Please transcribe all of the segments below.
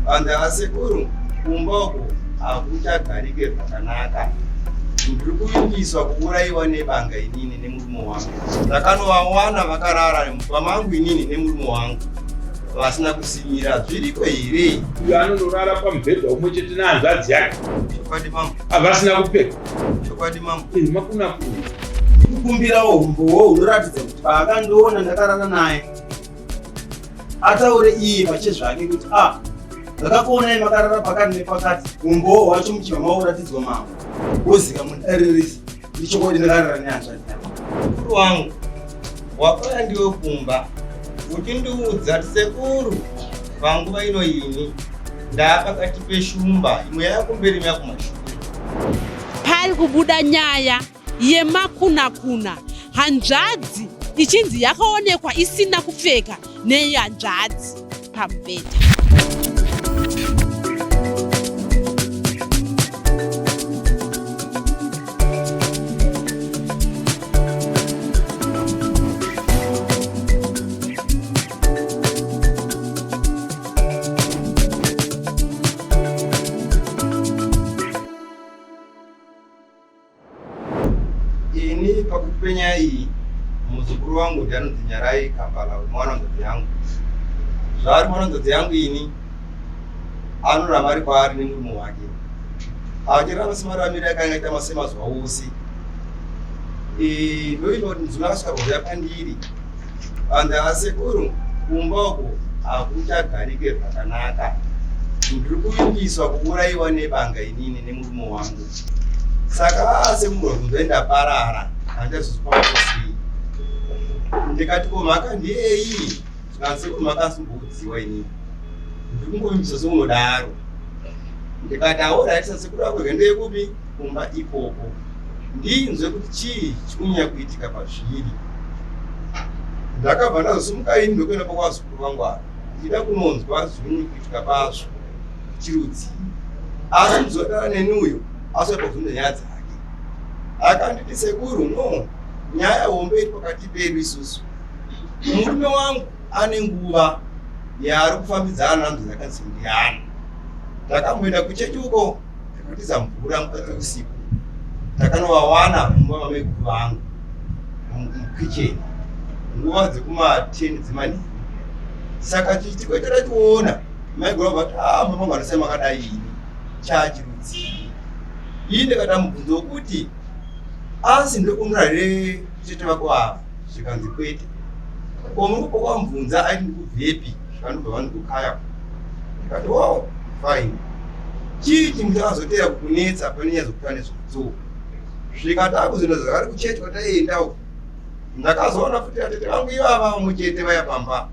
Vanzi asekuru kumba uko hakuchagarike zvakanaka. Ndiri kuvimbiswa kuuraiwa nebanga inini nemurume wangu. Ndakanovawana vakarara mumba mangu inini nemurume wangu vasina kusimira. Zviriko here? Uyo anonorara pamubhedha umwe chete nehanzvadzi yake. Chokwadi mambo. Havasina kupfeka. Chokwadi mambo. Eh, makunakuna. Ndikukumbirawo humbowo hunoratidza kuti paakandiona ndakarara naye ataure iye pachezvake kuti a ah, ndakakuonai makarara pakati nepakati umbowo hwacho muchibva mauratidzwa mambo wozika mudareresi ndichokwadi ndakarara nehanzvadzi yangu Mukuru wangu wakauya ndiwe kumba uchindiudza kuti sekuru panguva ino ini ndaa pakati peshumba imwe yakumberi imwe yakumashure. Pari kubuda nyaya yemakunakuna hanzvadzi ichinzi yakaonekwa isina kupfeka nehanzvadzi pamubhedha. Ini pakuti penyaya iyi muzukuru wangu ndiye anonzi Nyarai Kambala mwana wanzvadzi yangu. Zvaari mwana wanzvadzi yangu ini anoramba ari kwaari nemurume wake. Achiramba semaramiro akanga aita masemazuva ose. Ndoimba kuti mudzimai akasvika kuuya pandiri Vanhu asekuru kumba uko hakuchagarike zvakanaka. Ndiri kuvimbiswa kuuraiwa nebanga inini nemurume wangu. Saka asekuru kunze ndaparara handichazozvipakusii. Ndikati ko mhaka ndiyei? Zvikanzi sekuru mhaka asimboudziwa inini. Ndiri kungovimbiswa seunodaro. Ndikati aoraiti sasekuru ako ndeyekupi? Kumba ikoko. Ndinzwe kuti chii chikunyanya kuitika pazviri. Ndakabva ndazosimuka ini ndokuenda pakwazukuru vangu ava ndichida kunonzwa zviri kuitika pazvo chirudzii. Asi muzodara neni uyu asati kubvunza nyaya dzake. Akanditi sekuru no nyaya hombe iri pakati pedu isusu. Murume wangu ane nguva yaari kufambidzana namzi dzakanzi ndiyani. Ndakamboenda kuchechi uko Takatiza mvura mukati usiku takanovawana mumba mamaiguru vangu mukitchen nguva dzekuma 10 dzemanheru. Saka chiitiko icho tachiona maiguru vabva vati ah mama vangu anosai makadai ini chachirudzii. Ini ndikada mubvunzo wekuti asi ndokunura here tete vako ava zvikanzi kwete. Ko muri kubva kwamubvunza aiti ndikubvepi zvikandobva vandikukaya ndikati wow fine chii chinhu chakazoteera kukunetsa pane nyaya dzokutanga nezvadzo svika takuzoenda zvakare kuchechi kwataienda uko ndakazoona futi atete vangu ivava vamwe chete vaya pamba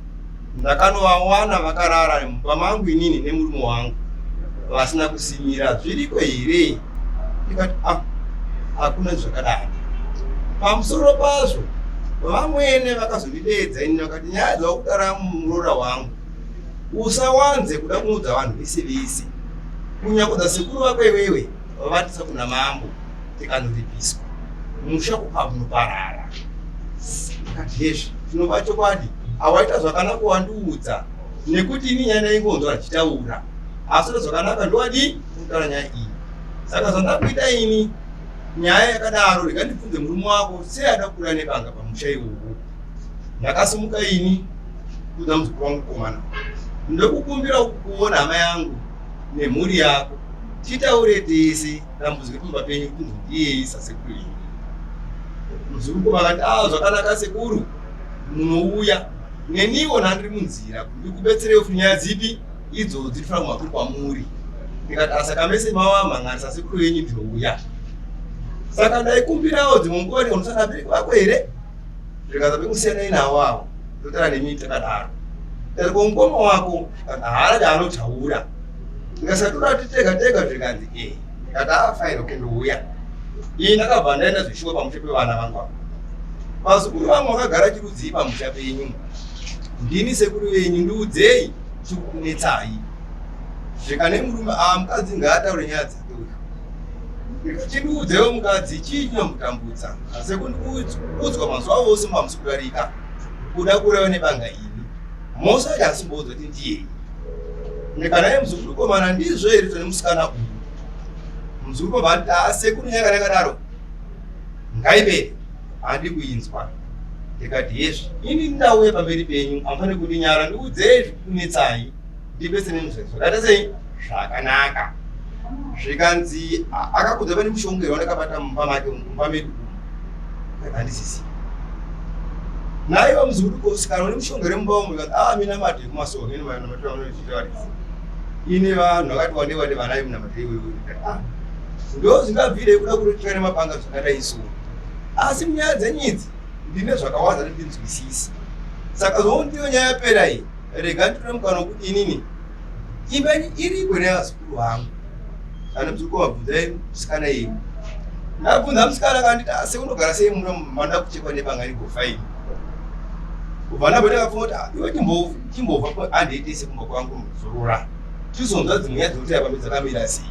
ndakanovawana vakarara mumba mangu inini nemurume wangu vasina kusimira zviriko here ndikati ah hakuna zvakadaro pamusoro pazvo vamwene vakazondideedza ini vakati nyaya dzakudara muroora wangu Usawanze kuda kuudza vanhu vese vese. Kunyakudza sekuru vako iwewe vavatisa kuna mambo tikanoripiswa. Musha ukamunoparara. Ndikati hezvi tinova chokwadi awaita zvakanaka wandiudza nekuti ini nyaya ndaingonzwa achitaura asi ita zvakanaka ndowadii kutaura nyaya iyi. Saka zvandakuita ini nyaya yakadaro rega ndibvunze murume wako sei ada kuura nebanga pamusha iwowo. Ndakasimuka ini kuudza muzukuru wangu komana ndokukumbira kuona hama yangu nemhuri yako titaure tese dambudziko pamba penyu kuti ndiyei sasekuru ini muzukuru koma akati ah zvakanaka sekuru munouya neniwo nhandiri munzira kuti ndikubetserewo futi nyaya dzipi idzodzi tifanira kumakuru kwamuri ndikati asaka mese mawamhangana sasekuru yenyu ndinouya saka ndaikumbirawo dzimwe nguva ndikanosana vabereki vako here Zvikanzi pekusiyanai nawo avo ndotara nemi takadaro. Ndati ko mukoma wako zvikanzi haana chaanotaura. Ndikasatura kuti tega tega zvikanzi eh. Ndikati ah fine okay ndouya. Ini ndakabva ndaenda zvishuwa pamusha pevana vangu ava. Vazukuru vangu vakagara chirudzii pamusha penyu. Ndini sekuru venyu ndiudzei chikukunetsai. Zvikane murume ah mukadzi ngaataure nyaya dzake uyu. Chindiudzewo mukadzi chii chinomutambudza asi kundikuudzwa mazuva ose mamusi kudarika kuda kuuraiwa nebanga ini mhosva yacho asimboudzwa kuti ndiyei. Ndikanaye muzukuru komana ndizvo here tone musikana uyu. Muzukuru komana asekuru nyaya kana yakadaro ngaipere handi kuinzwa. Ndikati yezvi ini ndauya pamberi penyu hamufaniri kundinyara ndiudzei zvikunetsai ndipese nemuzvai zvakaita sei zvakanaka. Zvikanzi akakudza pane mushonga here wandakabata mumba make mumba medu handisisi naiwa muzukuru kosikana une mushonga here mumba umu ikanzi a minamato yekumasowe ine minamato yavanoita varidzi ine vanhu vakati wande wande vanayo minamato iyoyo ah ndo zvingabvire kuda kurotika nemapanga zvakadai so asi munyaya dzenyu idzi ndine zvakawanda ndinzwisisi saka zvoundiyo nyaya yapera iyi rega nditore mukana wekuti inini imba yenyu iriko nevazukuru vangu kana muzukuru wabvunzai musikana iyi ndabvunza musikana akanditi asi unogara sei muno manda kuchekwa nebanga rigofa ini kubva ndabva ndakafunga kuti ah, iwe chimbobva handiite sekumba kwangu muzorora tizonzwa dzimwe nyaya dzekuti apa dzakamira sei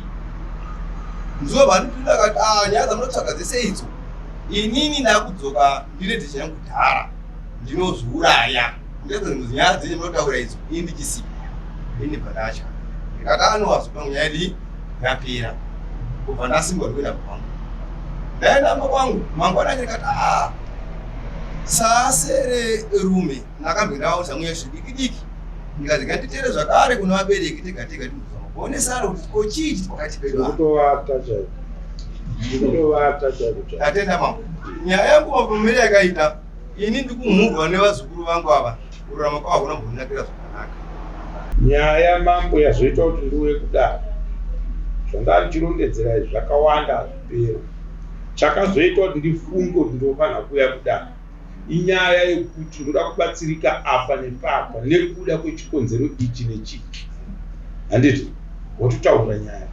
mzuva vandipinda akati ah nyaya dzamunotsvaga dzese idzo inini ndakudzoka ndine decision yangu kudhara ndinozviuraya ndezonyaya dzenyu munotaura idzo ini ndichisipo ini ndibva ndatya ndikati anowazopa nyaya idi yapera kubva ndasimbwa ndikuenda kwangu ndaenda mba kwangu mangwana ndikati a sasere rume ndakambe ndaudza mweya zvidiki diki ndikati ngatitere zvakare kuna vabereki tega tega timbozama kuonesana kuti ko chii chiri pakati pedu apa. Ndikutovata chaiko. Ndikutovata chaiko chaiko. Atenda mambo nyaya yangu mapomere yakaita Ini ndikumhurwa nevazukuru vangu ava, kururama kwavo hakuna kumbondinakira zvakanaka. Nyaya mambo yazoita kuti ndiuye kudare, zvandanga ndichirondedzera izvi zvakawanda hazvipere. Chakazoita kuti ndifunge kuti ndinofanira kuuya kudare inyaya yekuti ndoda kubatsirika apa nepapa nekuda kwechikonzero ichi nechichi. Handiti wototaura nyaya.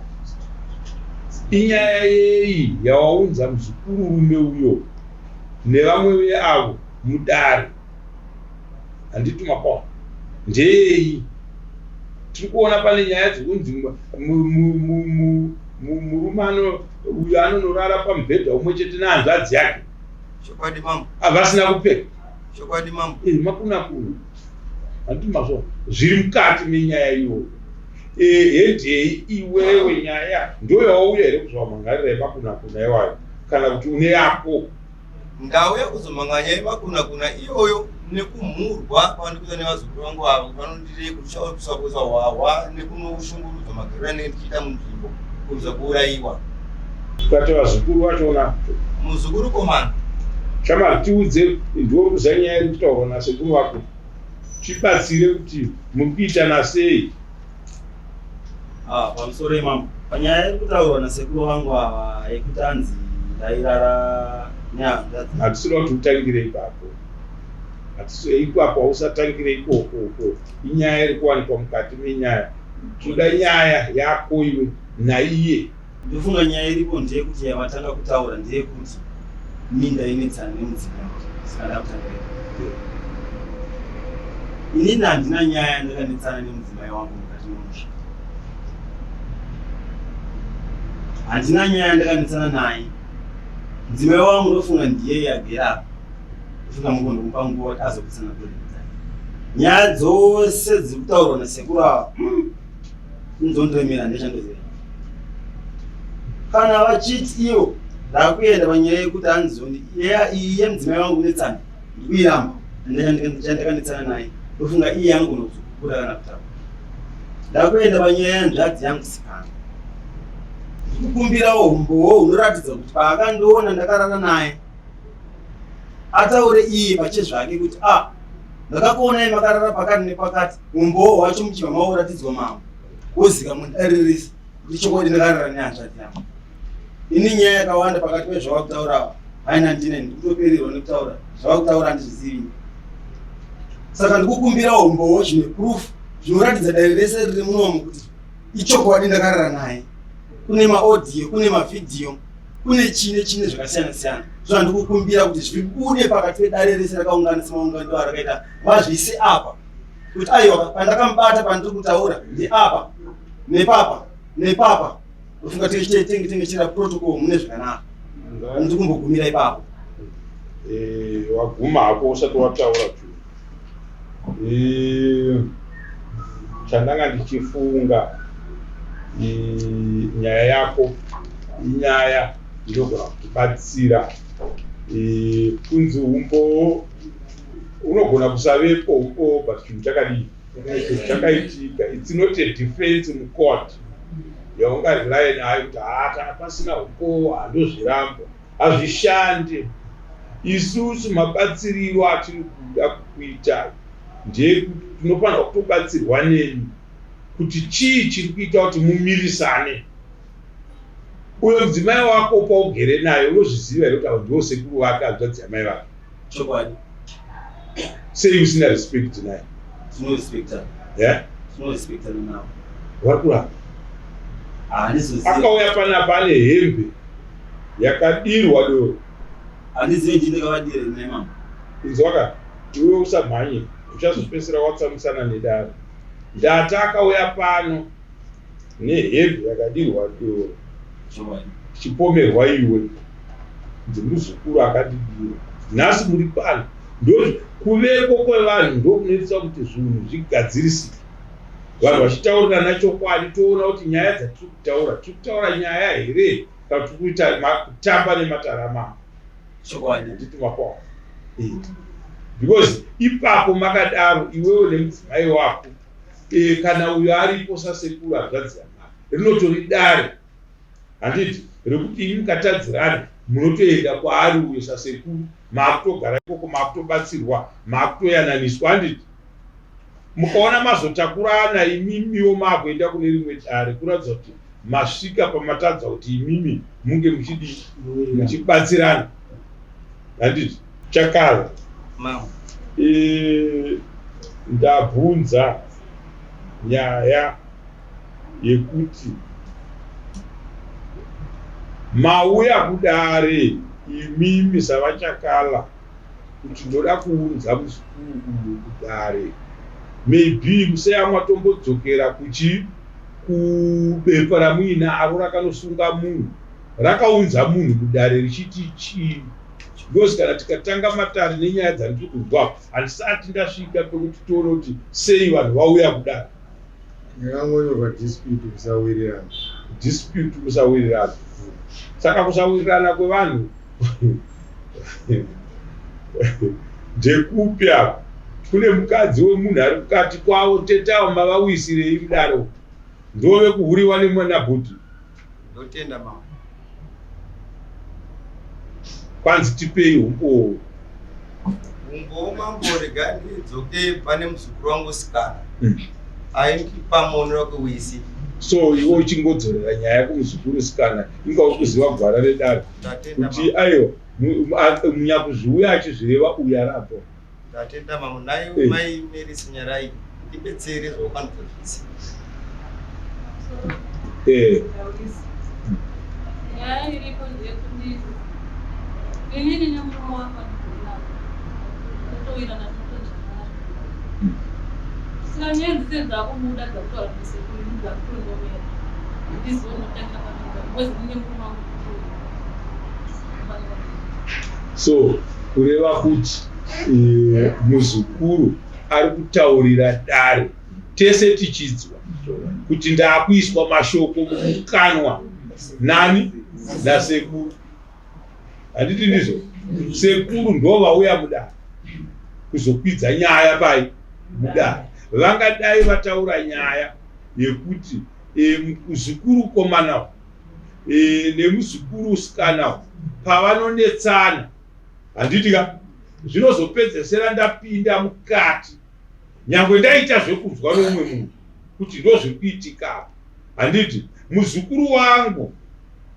Inyaya yei yawaunza muzukururume uyo nevamwe veavo mudare handiti mapawa ndeyei tiri kuona pane nyaya dzekunzi murume ano uyo anonorara pamubhedha umwe chete nehanzvadzi yake chokwadi mambo avasina kupfeka chokwadi mambo eh, makuna kuna handiti mazvo zviri mukati menyaya iyoyo eh, hendei iwewe nyaya ndoyawauya here kuzovamhangarira yemakuna kuna iwayo kana kuti une yako Ndauya kuzomhanganya yemakunakuna iyoyo nekumhurwa kwandikuita nevazukuru vangu ava kuti vanondirei kusakusa hwahwa nekunoshungurudzwa magariro andinenge ndichiita munzvimbo kunza kuurayiwa. Ukati vazukuru vacho una muzukuru komana shamari tiudze ndiwe uri kuziva nyaya iri kutaurwa nasekuru vako tibatsire kuti muri kuitana sei Ah, pamusoro imambo panyaya iri kutaurwa nasekuru vangu ava yekuti anzi ndairara nehanzvadzi hatisida kuti utangire ipapo hatisi ipapo hausatangire ikoko uko inyaya iri kuwanikwa mukati menyaya tinoda nyaya yako iwe naiye Ndofunga nyaya iripo ndeyekuti yavatanga kutaura ndeyekuti minda inetsana nemudzimai saka ndakutangira inini handina nyaya yandakanetsana nemudzimai wangu mukati memusha handina nyaya yandakanetsana naye mudzimai wangu ndofunga ndiye yagera apa ndofunga mukondomupa nguva kuti azokutsanangurira nyaya dzose dziri kutaurwa nasekuru ava hmm. Inzondiremera ndechandoziva. Kana vachiti ivo ndakuenda panyaya yekuti anzi iyi yemudzimai wangu netsana ndikuiramba chandakanetsana naye ndofunga iye anogona kuzokukura kana kutaura. Ndakuenda panyaya yehanzvadzi yangu sikana ndikukumbirawo umbowo hunoratidza kuti paakandiona ndakarara naye ataure iye pachezvake kuti a ah, ndakakuonai makarara pakati nepakati umbowo hwacho muchibva mauratidzwa mambo wozika mundaririsa kuti chokwadi ndakarara nehanzvadzi yangu ini nyaya yakawanda pakati pezvavakutaura ava haina ndine ndikutopererwa nekutaura zvavakutaura handizvizivi saka ndikukumbira umbowo zvine proof zvinoratidza dare rese riri munomu kuti ichokwadi ndakarara naye kune maaudio kune mavhidhiyo kune chii nechii zvakasiyana siyana so handikukumbira kuti zvibude pakati pedare rese rakaungana semaunganiro arakaita vazviise apa kuti aiwa pandakamubata pandiri kutaura ndeapa nepapa nepapa ndofunga tenge tenge chira protocol mune zvakanaka ndiri kumbogumira ipapo eh, waguma hako usati wataura eh, Chandanga ndichifunga, nyaya yako inyaya inogona kutibatsira. Kunzi umbowo unogona kusavepo umbowo, but chinhu chakadii chakaitika. It's not a defense mucourt yaungarelaye nayo kuti haa, kana pasina umbowo handozviramba. Hazvishande. Isusu mabatsiriro atiri kuda kukuitai ndeyekuti tinofanirwa kutobatsirwa nemi kuti chii chiri kuita kuti mumirisane. Uyo mudzimai wako paugere naye, unozviziva here kuti avo ndivo sekuru vake, hanzvadzi yamai vake? Chokwadi. Sei usina respect naye? Tinorespectana. Yeah? Tinorespectana navo. Vari kuramba. Handizozivi. Akauya panapa ane hembe yakadirwa doro. Handizivi ndini ndakavadira ini mama. Inzwaka, iwe usamhanye, uchazopedzisira watsamwisana nedare. Ndati akauya pano nehembe yakadirwa doro. Chokwadi. Chipomerwa iwe kunzi muzukuru akandidira. Nhasi muri pano. Ndo kuvepo kwevanhu ndokunoitisa kuti zvinhu zvigadzirisike. Vanhu vachitaurirana chokwadi, toona kuti nyaya dzatiri kutaura, tiri kutaura nyaya here kana tiri kuita kutamba nematare amambo. Chokwadi. Handiti mapawa? Because ipapo makadaro iwewe nemudzimai wako, kana uyo aripo sasekuru hanzvadzi yamai, rinotori dare, handiti, rekuti imi mukatadzirana munotoenda kwaari uyo sasekuru, maakutogara ikoko, maakutobatsirwa, maakutoyananiswa, handiti? Mukaona mazotakurana imimiwo maakuenda kune rimwe dare, kuratidza kuti masvika pamatadza kuti imimi munge muchidii, muchibatsirana, handiti? Chakala, Mama. Ndabvunza nyaya yekuti mauya kudare imimi saVaChakala kuti ndoda kuunza muzukuru uyu kudare. Maybe museyamwa tombodzokera kuchi kubepa ramuinaro rakanosunga munhu, rakaunza munhu mudare richiti chii? Because kana tikatanga matare nenyaya dzandiri kunzwa, handisati ndasvika pekuti tione kuti sei vanhu vauya kudare. Yakangonyorwa dispute, kusawirirana. Dispute, kusawirirana. Saka kusawirirana kwevanhu ndekupi apa? Kune mukadzi wemunhu ari kukati kwavo, tetawo mavawisirei mudaro, ndove kuhuriwa nemwana bhuti. Ndotenda mama. Kwanzi tipei umbowo. Umbowo mambo, rega ndidzoke pane muzukuru wangu sikana. Aindipa muonero wake wese. So iwe uchingodzorera nyaya kumuzukuru sikana, inga uri kuziva gwara redare Ndatenda kuti mambo. aiwa, munyakuzviuya achizvireva uyu arapo. Ndatenda mambo. Naye mai Mary Sinyarai, ndibetsere zvawakwanisa zvese. Nyaya iripo ndeyekuti inini nemurume wangu andigona totowirirana, tinotonzwanana. Saka nyaya dzese dzakubuda dzakutaura nesekuru, ini dzakutondomera, handizivi unotangira panoita because ini nemurume wangu tinotowirirana. So kureva kuti muzukuru ari kutaurira dare tese tichidzwa kuti ndakuiswa mashoko mumukanwa nani? Nasekuru, handiti ndizvo? Sekuru ndo vauya mudare kuzokwidza nyaya pai mudare. Vangadai vataura nyaya yekuti muzukuru komana nemuzukuru sikana pavanonetsana, handiti ka, zvinozopedzesera ndapinda mukati, nyangwe ndaita zvekunzwa noumwe munhu kuti ndo zviri kuitika apa, handiti? Muzukuru wangu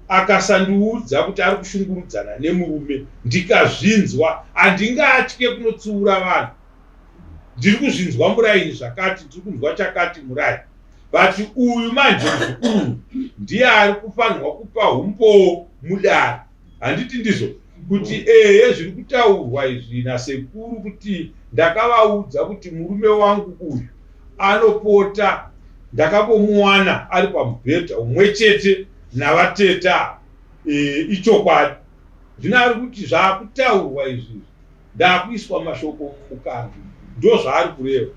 akasandiudza kuti ari kushungurudzana nemurume, ndikazvinzwa, handingatye kunotsiura vanhu. Ndiri kuzvinzwa muraini zvakati, ndiri kunzwa chakati muraini, but uyu manje muzukuru ndiye ari kufanirwa kupa umbowo mudare, handiti ndizvo? Kuti ehe, zviri kutaurwa izvi nasekuru kuti ndakavaudza kuti murume wangu uyu anopota, ndakambomuwana ari pamubhedha umwe chete navateta, ichokwadi. Zvino ari kuti zvakutaurwa izvi, ndakuiswa mashoko mumukanwa, ndo zvaari kureva.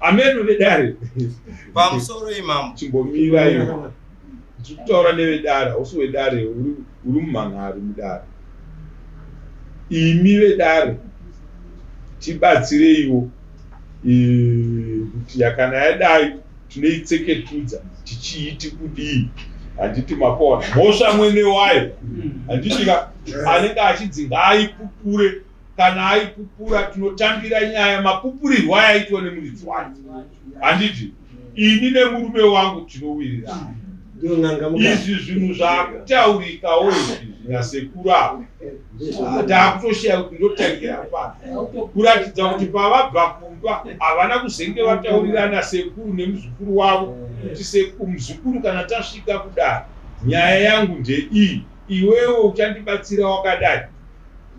Ameno vedare. Pamusoro imambo. Chimbomira iwe. Ndiri kutaura nevedare, hausi wedare, uri mumhan'ari mudare. Imi vedare tibatsireiwo kuti yakana yadai tinoitseketudza tichiiti kudii handiti mapona mhosva mwene wayo handiti ka anenge achinzi ngaaipupure kana aipupura tinotambira nyaya mapupurirwo ayaitwa nemuridzi wayo handiti ini nemurume wangu tinowirirana izvi zvinhu zvakutaurikawo izvi nasekuru ava taakutoshiya kuti ndotangira pano kuratidza kuti pavabva kumba havana kuzenge vataurirana sekuru nemuzukuru wavo kuti muzukuru kana tasvika kudaro nyaya yangu ndeiyi iwewe uchandibatsira wakadai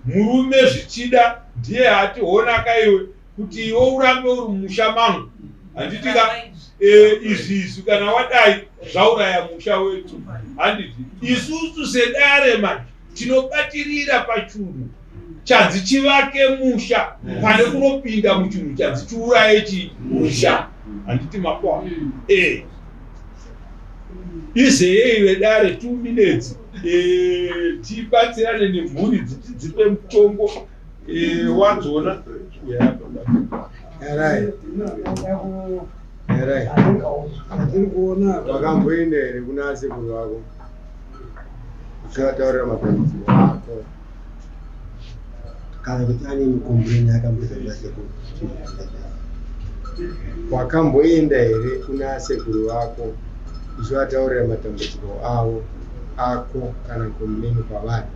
murume zvichida ndiye ati honaka iwe kuti iwe urambe uri mumusha mangu handiti ka e, izvi izvi kana wadai zvauraya musha wedu handiti isusu sedare manje tinobatirira pachunhu chanzi chivake musha pane kunopinda muchunhu chanzi chiuraye chi musha handiti makwa e izeyei vedare 2 minutes e, tibatsirane nemhuri dzitidzipe mutongo e, wadzona Wakamboenda here kuna sekuru vako uchivataurira matambudziko ako kana kuti ane mikombureni yakamboita kuna sekuru? Wakamboenda here kuna sekuru vako uchivataurira matambudziko avo ako kana kombureni kwavari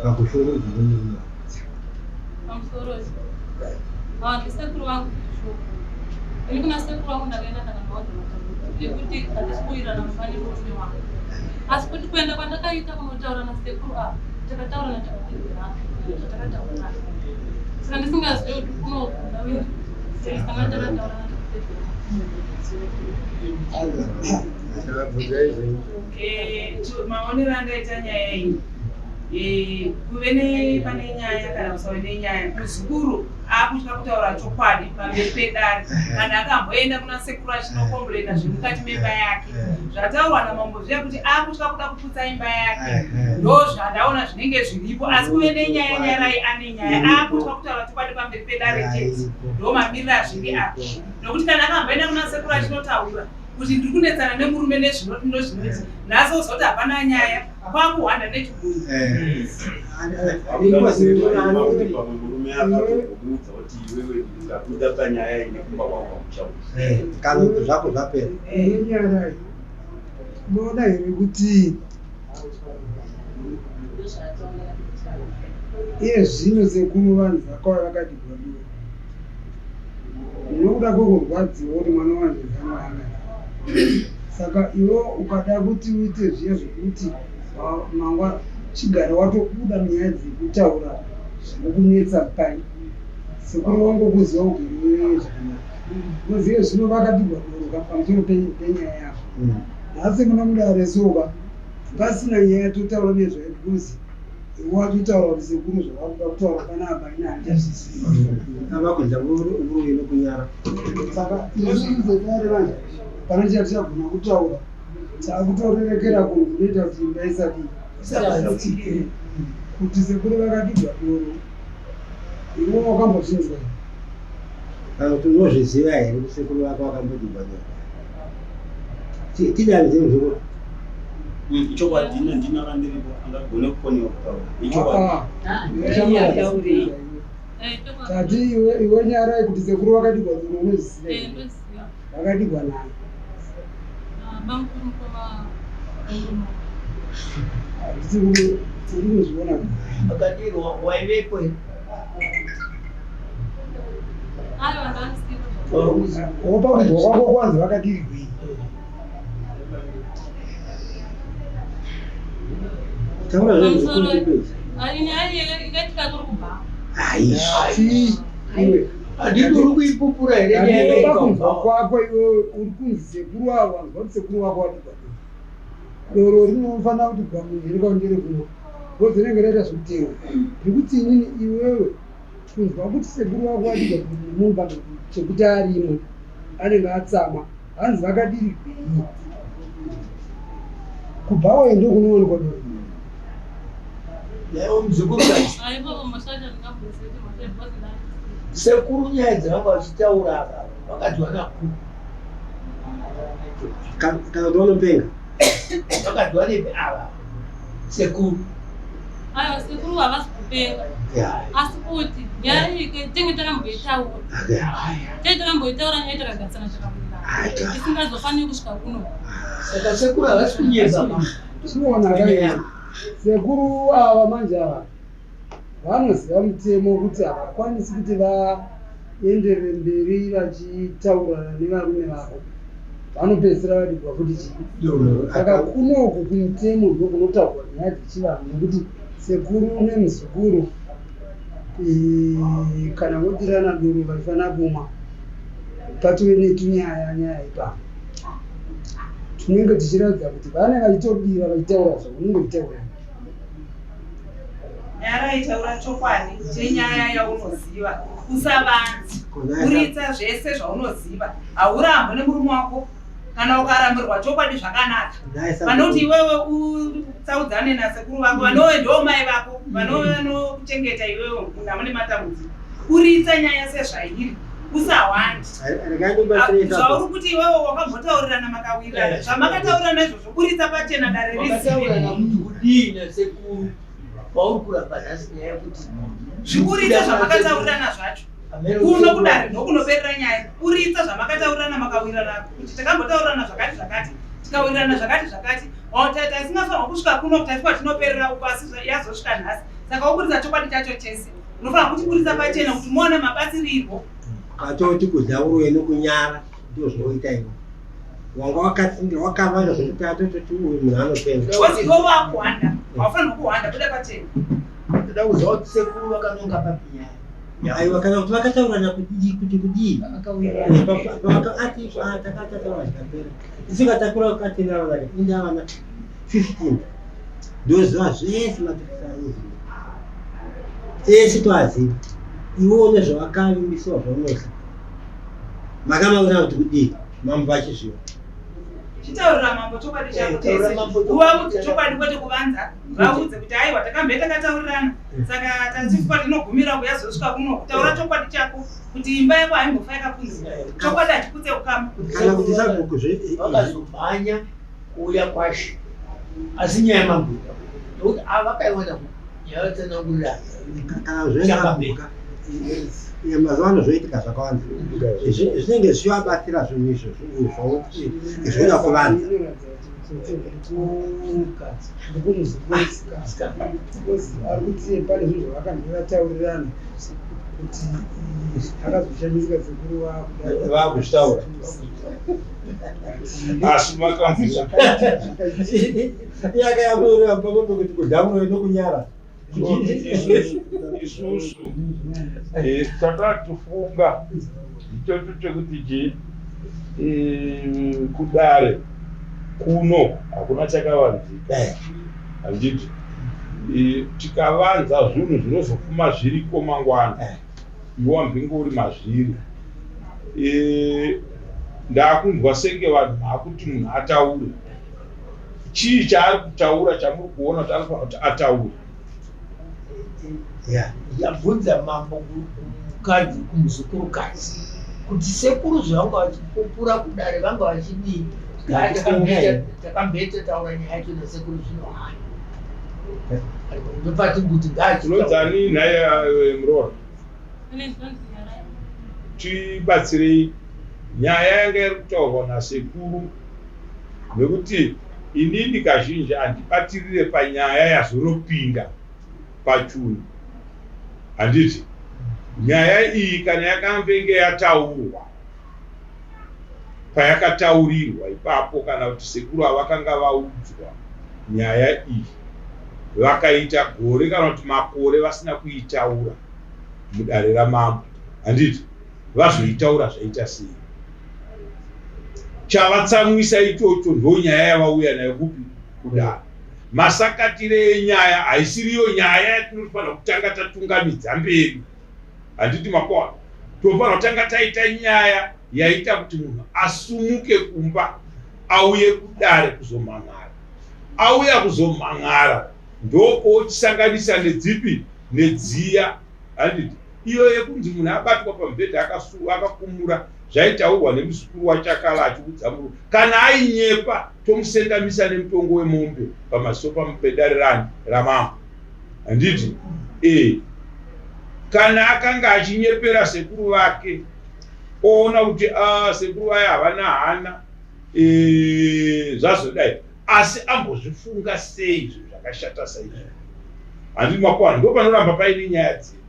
pakushungurudzwa nemurume? Pamusoro ndisekuru vangu shoko. Ini kuna sekuru vangu ndakaenda ndakanowadza matambudziko ekuti handisi kuwirirana mumba nemurume wangu. Asi kuti kuenda kwandakaita kunotaura nasekuru ava, takataurana takapedzerana zvatakataurirana. Saka ndisingazivi kuti kunoda saka takataurana takapedzerana. Chavabvunzai zvenyu. Maonero andaita nyaya iyi, kuve pane nyaya kana kusave nenyaya, muzukuru akutya kutaura chokwadi pamberi pedare. Kana akamboenda kuna sekuru achinokomburena zvemukati memba yake, zvataurwa namambo zviya kuti akutya kuda kuputsa imba yake, ndo zvandaona zvinenge zviripo. Asi kuve nenyaya, Nyarai ane nyaya, akutya kutaura chokwadi pamberi pedare chete. Ndo mamiriro azviri apa, nokuti kana akamboenda kuna sekuru achinotaura kuti ndiri kunetsana nemurume nezvinoti nozvinoti, nhasi ozoti hapana nyaya, kwakuhwanda nechiguru. Pamwe murume akatomuudza kuti iwewe ukabuda panyaya iyi nekumba kwangu hakuchauya. Kana kuti zvako zvapera. Nyarai, unoona here kuti iye zvino sekuru vanhu vakauya vakadigwa doro nokuda kwekurwadziwa kuti mwana wanzvezano anga, saka iwe ukada kuti uite zviya zvekuti mangwana chigara watobuda munyaya dzekutaura zvinokunetsa pai sekuru wangokuziva ugere zvakanaka, unozive zvino vakadigwa doro pamusoro penyaya yako. Nhasi muna mudare soka pasina nyaya totaura nezvayo, because iwe watotaura kuti sekuru zvavakuda kutaura panapa ina handichazvizivi. Avakunza uruve nokunyara. Saka isusu sedare manje pana chatichagona kutaura, takutorerekera kunhu kunoita kuti imba isadii isabatsike kuti sekuru vakadigwa doro. Iwe wakambozvinzwa? Kana kuti unozviziva here kuti sekuru vako vakambodigwa doro? Tidani muzukuru. Ichokwadi, ino ndini akandiripo angagone kukoniwa kutaura ichokwadi. Tati iwe Nyarai, kuti sekuru vakadigwa doro unozviziva here? Ndoziva. Vakadigwa nani? Bamukuru mukoma. Handisi uri kuzviona. Akadirwa waivepo here? Aiwa, ndandisipo. Wopa kunzwa kwako kwanzi vakadirwei? Taura zvenyu muzukuru, tipedze. Nyaya ikaitika kuri kubva. Chii iwe? Handiti uri kuipupura here nyaya Handipa yakaitika? kunzwa kwako iwe, uri kunzi sekuru avo vanzwa kuti sekuru vako vadigwa doro. Doro rinofanira kuti gwa munhu here kaundere kumwa, because rinenge raita zvekutenga rikuti inini iwewe. Kunzwa kuti sekuru vako vadyiwa mumba chekuti arimo anenge atsamwa hanzi vakadirigwei kubhawa ndo kunowanikwa doro. Sekuru nyaya dzavanga vachitaura apa vakadyiwa nakuru. Kana kuti vanopenga. Vakadyiwa nepi ava sekuru? Aiwa, sekuru havasi kupenga, asi kuti nyaya iyi tenge takamboitaura, tenge takamboitaura nyaya takagarisana takawirirana, isingazofaniri kusvika kuno. Saka sekuru havasi kunyeba. Tinoona kai sekuru ava manje ava vanoziva mutemo kuti havakwanisi kuti vaenderere mberi vachitaurana nevarume vavo, vanopedzisira vadigwa futi chii. Saka kunoku kumutemo ndokunotaurwa nyaya dzechivanhu, nekuti sekuru nemuzukuru kana vodirana doro vaifanira kumwa, patove netunyaya nyaya ipapo tunenge tichiratidza kuti vane vachitodira vachitaura zvaunenge uchitaura. Nyarai, taura chokwadi chenyaya yaunoziva, usavanzi, buritsa zvese zvaunoziva. Haurambwe nemurume wako kana ukarambirwa chokwadi zvakanaka, pane kuti iwewe utsaudzane nasekuru vako vanove ndo mai vako vanove vanokuchengeta iwewe munhu amune matambudziko. Buritsa nyaya sezvairi, usahwandi. Zvauri kuti iwewe wakambotaurirana makawirirana, zvamakataurirana izvozvo buritsa pachena dare rizive. Wakataurirana kuti kudii nasekuru pauri kuramba nhasi nyaya yekuti Zviburitsa zvamakataurirana zvacho kuno kudare, ndokunoperera nyaya. Buritsa zvamakataurirana makawirirana kuti takambotaurirana zvakati zvakati, tikawirirana zvakati zvakati, tasingafanirwa kusvika kuno, taiswa tinoperera uko, asi yazosvika nhasi. Saka woburitsa chokwadi chacho chese, unofanira kuchiburitsa pachena kuti muone mabatsirirwo. Katoti kudya uroyi nokunyara ndozvouita iwe. Wanga wakatsingira wakavanda zvekuti atototi uyu munhu anopenga. Because iwe wakuhwanda, haufanirwa kuhwanda, buda pachena. Ndoda kuziva kuti sekuru vakanonga papi nyaya. Aiwa, kana kuti vakataurana kudii kuti kudii? Ati takatataura zvikapera. Isu katakura katina vana inda vana 15. Ndoziva zvese matukisa anoziva. Ese toaziva. Iwe une zvawakavimbisiwa zvaunoziva. Makamaona kuti kudii? Mambo vachizviva. Chitaurira mambo chokwadi chako chese, uvaudze chokwadi kwete kuvanza. Vaudze kuti aiwa, takambe takataurirana, saka tasifuka tinogumira kuyazosvika kuno. Kutaura chokwadi chako kuti imba yako haimbofa yakapunzika, chokwadi hachiputse ukama. Kana kuti sabhuku zve Vakazomhanya kuuya kwashe, asi nyaya mambo nekuti ava vakaiwana nyaya vatsanangurira. Kana zvenabhuka mazuva ano zvoitika zvakawanda, zvinenge zvichivabatsira zvinhu izvo zvokuti zvoda kuvanza. Ari kuti pane zvinhu zvavakange vataurirana kuti akazoshamisika sekuru Vakuzvitaura asi makamvisa. Yakayakurira pamwe pekuti kudya uroyi nokunyara. Isusu takatifunga ichocho chekuti chi kudare kuno hakuna chakavanzika, handiti? Tikavanza zvinhu zvinozofuma zviriko mangwana, iwe wambinge uri mazviri. Ndakunzwa senge vanhu maakuti munhu ataure. Chii chaari kutaura chamuri kuona kuti anofanira kuti ataure? Yabvunza mambo kumukadzi, kumuzukurukadzi, kuti sekuru zvavanga vachipupura kudare vanga vachidii. Takambeta taura nyaya yacho nasekuru, zvino hai ndopati kuti Unonzani nhai muroora? Tibatsirei nyaya yanga iri kutaurwa nasekuru, nekuti inini kazhinji handibatirire panyaya yazonopinda pachunhu, handiti? Nyaya iyi kana yakambenge yataurwa payakataurirwa ipapo, kana kuti sekuru avakanga vaudzwa nyaya iyi vakaita gore kana kuti makore vasina kuitaura mudare ramambo, handiti? Vazoitaura zvaita sei? Chavatsamwisa ichocho ndonyaya yavauya nayo kupi? Kudare. Masakatire enyaya haisiriyo nyaya yatinofanira kutanga tatungamidza mberi. Handiti makoa tofanira kutanga taita nyaya yaita kuti munhu asumuke kumba auye kudare kuzomhan'ara. Auya kuzomhan'ara ndopoochisanganisa nedzipi nedziya handiti iyo yekunzi munhu abatwa pamubhedha akakumura zvaitaurwa nemuzukuru waChakala achiudza murume kana ainyepa tomusendamisa nemutongo wemombe pamaziso pedare rani ramambo handiti e kana akanga achinyepera sekuru vake oona kuti a ah, sekuru vaya havana hana e, zvazodai asi ambozvifunga sei zvinhu zvakashata saizvo handiti makoana ndo panoramba paine nyaya dzedu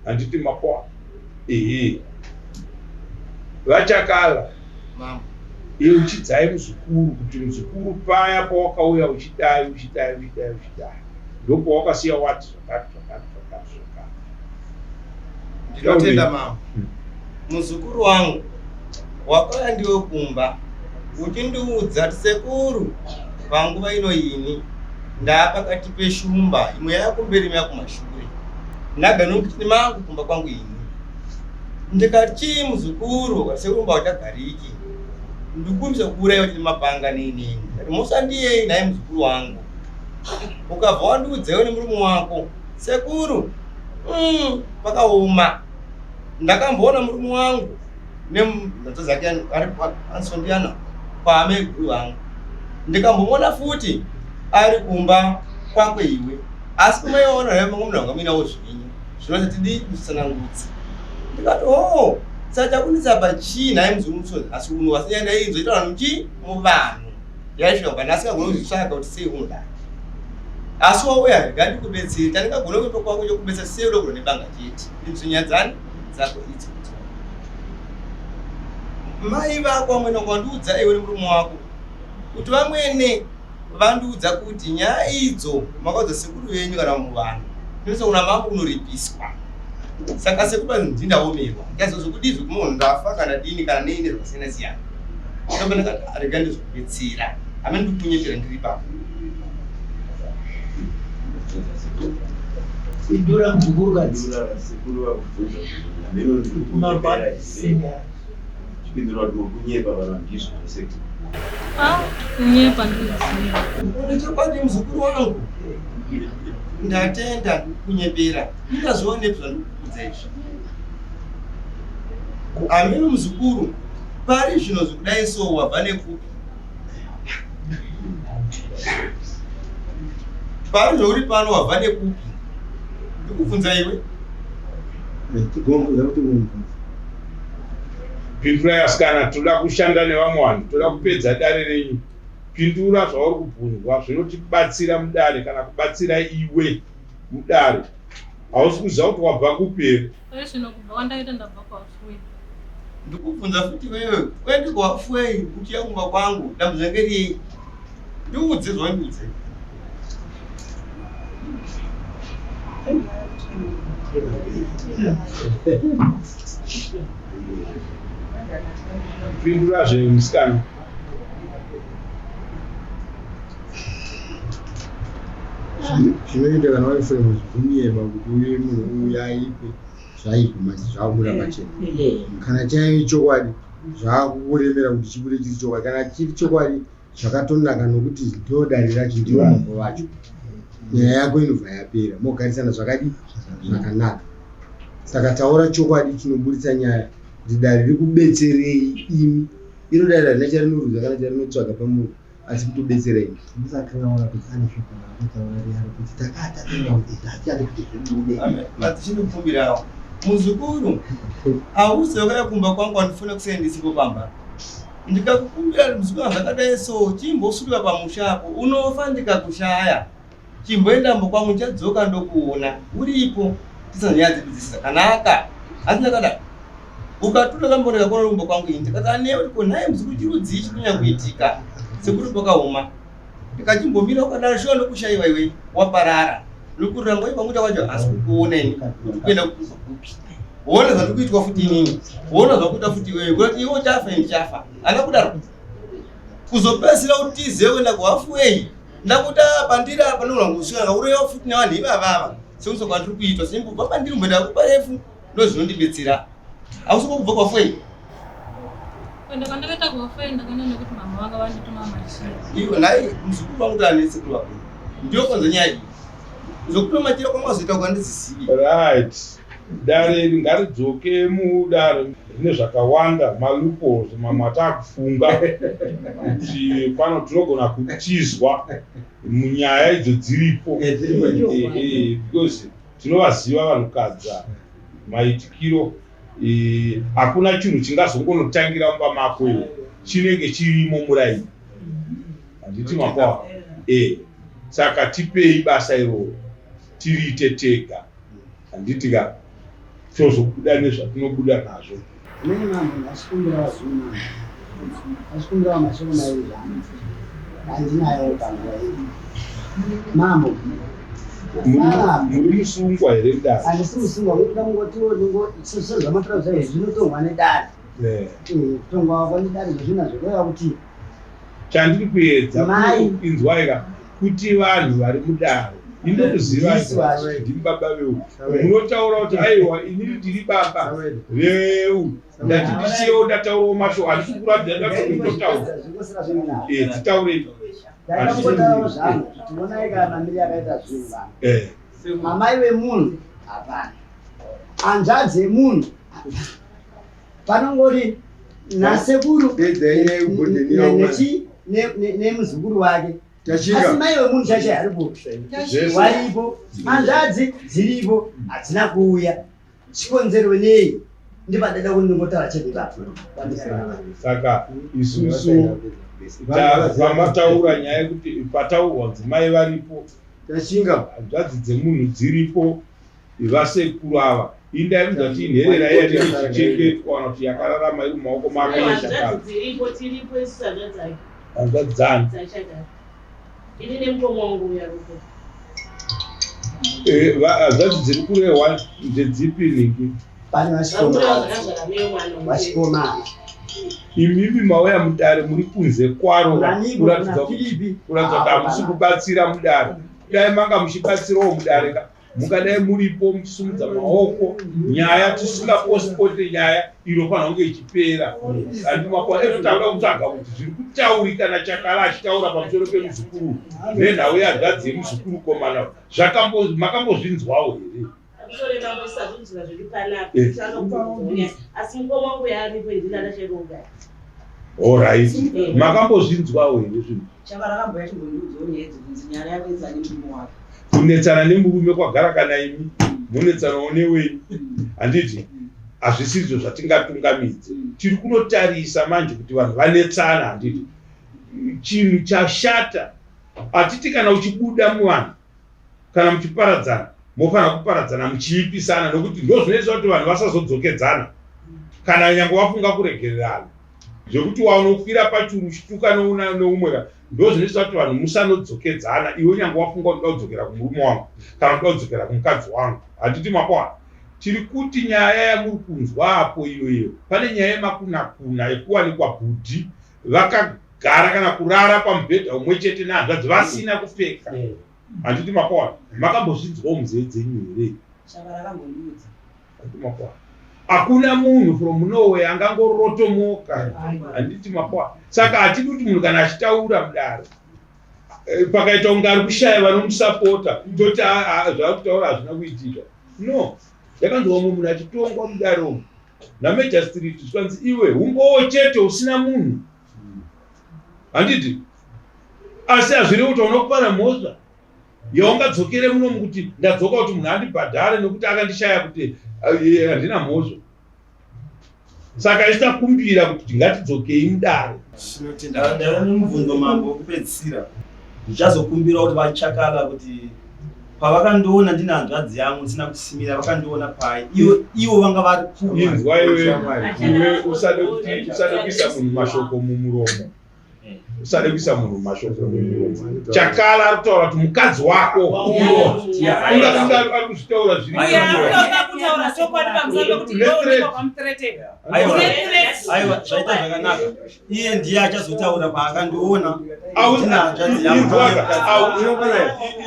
handiti makoana ehe vachakala yeuchidzai muzukuru kuti muzukuru paya pawakauya uchidai uchidai uchidai uchidai ndopawakasiya wati zvakati zvakati zvakati zvakati ndinotenda mama hmm. Muzukuru wangu wakauya ndiwe kumba uchindiudza kuti sekuru panguva ino ini ndaapakati peshumba imwe yakumberi imwe yakumashure ndagara nomukichini mangu kumba kwangu ini ndikati chii muzukuru akati sekuru mba uchagariki ndikumbisa kuuraiwa chine mapanga neinini ndikati musandiyei nhai muzukuru wangu ukabva wandiudza iwe nemurume wako sekuru mm, pakaoma Ndakamboona murume wangu nemhanzvadzi yake ari ansondiyana kwaamaiguru vangu ndikambomuona futi ari kumba kwako iwe asi kumaiona here mamwe munhu anga muinawo zvenyu zvinoti tidii kutsanangudza ndikati o oh, saka chakunetsa apa chii nhai muzukuru asi uno asi nyaya ndainzwa itaura muchii muvanhu yaisvika kubva ndasingagone kuzvitsvaka kuti sei unodai asi wauya rega ndikubetsere chandingagone kuita kwako chokubetsera sei uda kurwa nebanga chete ndidzo nyaya dzani dzako idzodzo mai vako vamwene wandiudza iwe nemurume wako kuti vamwene vandiudza kuti nyaya idzo makaudza sekuru venyu kana muvanhu inosa kuna mambo unoripiswa saka sekuru vanzi ndindaomerwa ndazozokudii zvekumunhu ndafa kana dini kana neine zvakasiyana siyana ndopa ndakati ah, rega ndizokubetsera hamene ndikukunyepera ndiri ipapo Pindura muzukuru kadzi. Chipindura kuti mukunyepa vanhu ndizvo sekuru. Ah, kunyepa ndinoziva. Une chokwadi muzukuru wangu. Ndatenda kunyepera. Ndingazvionepi zvandikukuudza izvi. Ameno muzukuru, pari zvino zvikudai so wabva nekupi? Pari zvauri pano wabva nekupi? Ndikubvunza iwe. Tigomubvunza kuti unobvunza. Pindurai asikana, toda kushanda nevamwe vanhu, toda kupedza dare renyu. Pindura zvauri kubvunzwa zvinotibatsira mudare kana kubatsira iwe mudare. Hausi kuziva kuti wabva kupi here? Pari zvino kubva kwandaita ndabva kuHalfway. Ndikubvunza futi wewe, uende kuHalfway uchiya kumba kwangu, dambudziko ngerei? Ndiudze zvawandiudze. Pindura zve musikana. Zvinoita kana waiframe zvikunyeba kuti uye munhu uyu aipe zvaipa manje zvakubuda pachena. Kana chaive chokwadi zvakukuremera kuti chibude chiri chokwadi. Kana chiri chokwadi zvakatonaka nokuti ndo dare racho ndivo mambo vacho nyaya yako inobva yapera mogarisana zvakadi zvakanaka saka taura chokwadi chinoburitsa nyaya kuti dare rikubetserei imi iro dare harina charinoruza kana charinotsvaga pamuri asi kutobetsera imi musakangaona kuti ane shoko raakutaura riya rokuti takataura kuti hatichadi kuti zvibude madzichindokumbirawo muzukuru hausi wakauya kumba kwangu wandifuna kusei ndisipo pamba Ndikakukumbira muzukuru zvakadai so chimbosuduka pamusha apo unofa ndikakushaya. Chimboenda mbo kwangu ndichadzoka ndokuona uripo tisana nyaya dzedu dzese dzakanaka. Asi ndakadaro. Ukatunda kamboneka kuona kumba kwangu ini ndikati anewe ko nhai muzukuru chirudzii chikunyanya kuitika sekuri pakaoma. Ndikachimbomira ukadaro shuwa ndokushaiwa iwe waparara. Nokurira ngoi kwangu chawacho asi kukuona ini kuti kuenda kukufa kupi. Woona zvandikuitwa futi inini. Woona zvakuita futi iwewe. Kuti iwe uchafa ini ndichafa. Ana kudaro. Kuzopedzisira utize kuenda kuhalfway. Ndakuti pandiri apa ndinoona kusvika ndakaurayiwa futi nevanhu ivava ava. Sekuti kwandiri kuitwa simbobva pandiri kumboenda kuparefu. Ndozvinondibetsera. Hausi kubva kwafei? Kuenda kwandakaita kwafei ndakaenda nekuti mama vanga vandituma machira. Iwe nhai muzukuru wangu kuti ane sekuru vako. Ndiyo kwanza nyaya iyi. Zvokutuma machira kwamazoita kwandizizivi. Right. Dare iri ngaridzoke mudare rine zvakawanda maloopholes mamwe ataakufunga kuti pano tinogona kutizwa munyaya idzo dziripo because tinovaziva vanhukadzi maitikiro. Hakuna chinhu chingazongonotangira mumba mako iwe chinenge chirimo muraini, handiti makwa? Saka tipei basa iroro tiriite tega, handiti ka? Tozobuda nezvatinobuda nazvo. Inini mambo ndachikumbirawo zuma, ndachikumbirawo mashoko mairi zvangu andinayo panguva iyi mambo. Muri musungwa here mudare? Handisi musungwa, ngokuda kungotiwo sezvamatora zvaizvi zvinotongwa nedare. Kutongwa kwanedare zvazvina zvoreva kuti Chandiri kuedza inzwaika kuti vanhu vari mudare indokuziva ndimi baba veu munotaura kuti aiwa inini ndiri baba veu ndati ndisiyewo ndataurawo mashoko handisi kuratidza ndatotaura titaurei. Ndakangotaurawo zvangu kuti onai kana mamiriro akaita zvinhu vanhu. Amai vemunhu hapana, hanzvadzi yemunhu hapana, panongori nasekuru nemuzukuru wake, asi mai vemunhu chaicho aripo, waripo, hanzvadzi dziripo, hadzina kuuya. Chikonzero nei? Ndipadada kuti ndingotaura chete ipapo. Saka isusu pamataura nyaya yekuti pataurwa kunzi mai varipo, hanzvadzi dzemunhu dziripo, vasekuru ava, indaimudza kuti inherera iya inenge ichichengetwa kana kuti yakararama iri mumaoko make nechakala. Dziripo, tiripo isu hanzvadzi dzake. Hanzvadzi dzani? Dzachakala, ini nemukoma wangu uya rupo. Hanzvadzi dziri kurehwa ndedzipi ningi? Pane vachikomana. Imimi mauya mudare muri kunze kwaro kuratidza kuti hamusi kubatsira mudare. Kudai manga muchibatsirawo mudare ka, mungadai muripo muchisimudza maoko, nyaya tisingaposipote, nyaya inofanira kunge ichipera, handimakwa ezvotakuda kutsvaga kuti zviri kutaurika nachakala achitaura pamusoro pemuzukuru nenhau yehanzvadzi yemuzukuru komana makambozvinzwawo here? Pamusoro mambo, isazvinzwira zviri panapa, asi mukoma wangu yaaripo, indinana cheroga. Alright, makambozvinzwawo here zvinhu? Chakarakambo yachimbondiudzawo nyaya dzekunzi nyaya yakunetsana nemurume wake. Kunetsana nemurume kwagara kana imi munetsanawo newenyu, handiti? Hazvisizvo zvatingatungamidze. Tiri kunotarisa manje kuti vanhu vanetsana, handiti? Chinhu chashata hatiti kana uchibuda muvanhu kana muchiparadzana mofanira kuparadzana muchiipisana, nokuti ndo zvinoita kuti vanhu vasazodzokedzana kana nyange wafunga kuregererana, zvekuti wanokwira pachuru uchituka neumwe ka, ndo zvinoita kuti vanhu musanodzokedzana. Iwe nyange wafunga kuti uda kudzokera kumurume wangu kana kuda kudzokera kumukadzi wangu, handiti makwana? Tiri kuti nyaya yamuri kunzwa apo iyoyo, pane nyaya yemakunakuna yekuwanikwa bhudhi vakagara kana kurara pamubhedha umwe chete nehanzvadzi vasina kupfeka, handiti makwana? Makambozvinzwawo munzeve dzenyu here? Chakarakambondiudza. Handiti makwana? Hakuna munhu from nowhere angangorotomoka, handiti makwana? Saka hatidi kuti munhu kana achitaura mudare pakaita kunge ari kushaya vanomusapota toti zvaari kutaura hazvina kuitika. No, ndakanzwa umwe munhu achitongwa mudare umu namajustreet, zvikanzi iwe umbowo chete usina munhu, handiti? Asi hazvirevi kuti hauna mhosva yaungadzokere munomu kuti ndadzoka kuti munhu andibhadhare nekuti akandishaya kuti handina mhosva. Saka ichitakumbira kuti ngatidzokei mudare. Ndava nemubvunzo mambo wekupedzisira. Ndichazokumbira kuti vachakala kuti pavakandiona ndine hanzvadzi yangu ndisina kusimira, vakandiona pai ivo vanga vari kupi? Inzwa iwe, iwe usade kuti usade kuisa munhu mashoko mumuromo, usade kuisa munhu mashoko mumuromo. Chakala ari kutaura kuti mukadzi wako unga ari kuzvitaura zviri Uya akuda kutaura chokwadi pamusoro pekuti iwe unenge wakamuthreatena. Aiwa, zvaita zvakanaka. Iye ndiye achazotaura paakandiona ndine hanzvadzi yangu.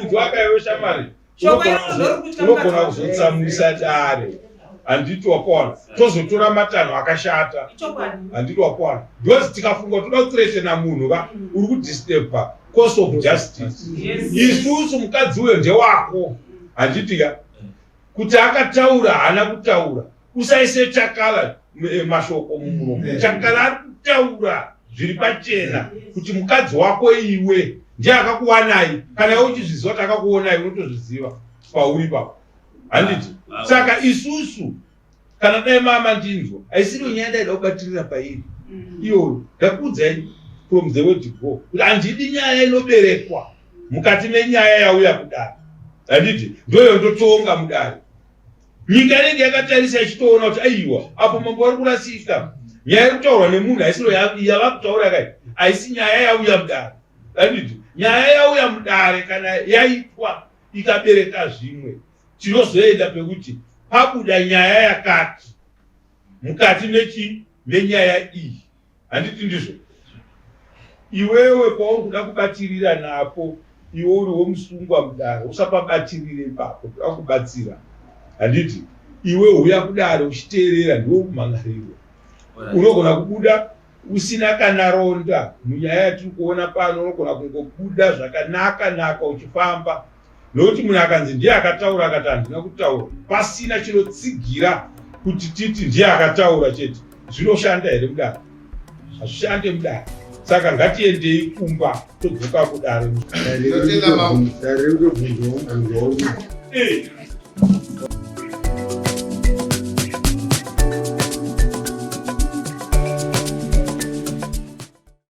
Inzwaka iwe shamari, Shoko iroro ndorikutya unogona mukadzi. Kuzotsamwisa dare. Handiti wakawana tozotora matanho akashata. Handiti wakawana because tikafunga toda kuthreatena munhu ka uri kudisturba course of justice. Isusu mukadzi uyo ndewako, handiti ka? Kuti akataura haana kutaura, usaise Chakala mashoko mumuromo. Chakala ari kutaura zviri pachena kuti mukadzi wako iwe ndiye akakuwanai. Kana iwe uchizviziva kuti akakuonai, unotozviziva pauri ipapo, handiti? Saka isusu kana dai mama ndinzwa, haisiriyo nyaya ndaida kubatirira pairi iyoyo. Ndakuudzai from the word go kuti handidi nyaya inoberekwa mukati menyaya yauya kudare, handiti? Ndoyo ndotonga mudare, nyika inenge yakatarisa ichitoona kuti aiwa, apo mambo vari kurasika. Nyaya iri kutaurwa nemunhu haisiro yava kutaura kai, haisi nyaya yauya mudare, handiti? Nyaya yauya mudare kana yaitwa ikabereka zvimwe, tinozoenda pekuti pabuda nyaya yakati mukati mechi menyaya iyi, handiti ndizvo? Iwewe pauri kuda kubatirira napo, iwe uri womusungwa mudare, usapabatirire ipapo. Toda kubatsira, handiti? Iwe huya kudare uchiteerera, ndiwe kumhangarirwa. Unogona kubuda usina kana ronda munyaya yatiri kuona pano. Unogona kungobuda zvakanaka naka uchifamba, nokuti munhu akanzi ndiye akataura, akati handina kutaura, pasina chinotsigira kuti titi ndiye akataura chete, zvinoshanda here mudare? Hazvishande mudare. Saka ngatiendei kumba, todzoka kudare. Ndinotenda mambo. Dare rikutobvunzwawo mubvunzo.